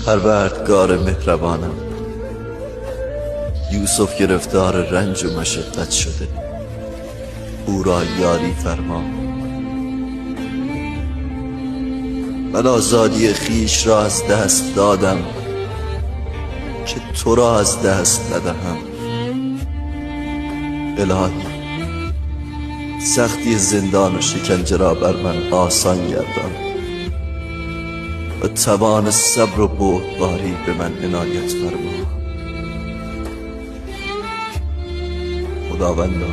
پروردگار مهربانم، یوسف گرفتار رنج و مشقت شده، او را یاری فرما. من آزادی خویش را از دست دادم که تو را از دست ندهم. الهی سختی زندان و شکنجه را بر من آسان گردان و توان صبر و بردباری به من عنایت فرما. خداوندا،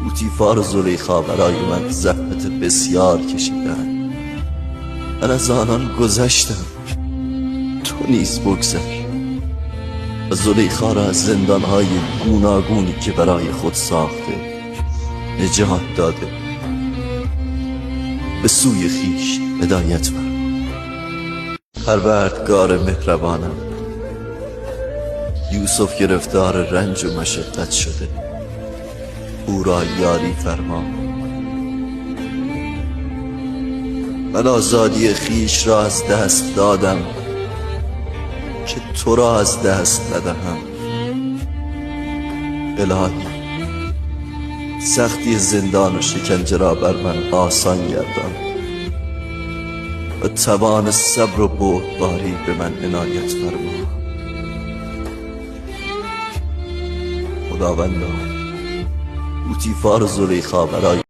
بوتیفار و زلیخا برای من زحمت بسیار کشیدند، من از آنان گذشتم، تو نیز بگذر و زلیخا را از زندانهای گوناگونی که برای خود ساخته نجات داده به سوی خویش هدایت فرما. پروردگار مهربانم، یوسف گرفتار رنج و مشقت شده، او را یاری فرما. من آزادی خویش را از دست دادم که تو را از دست ندهم. الهی سختی زندان و شکنجه را بر من آسان گردان و توان صبر و بردباری به من عنایت فرما. خداوندا، بوتیفار و زلیخا برای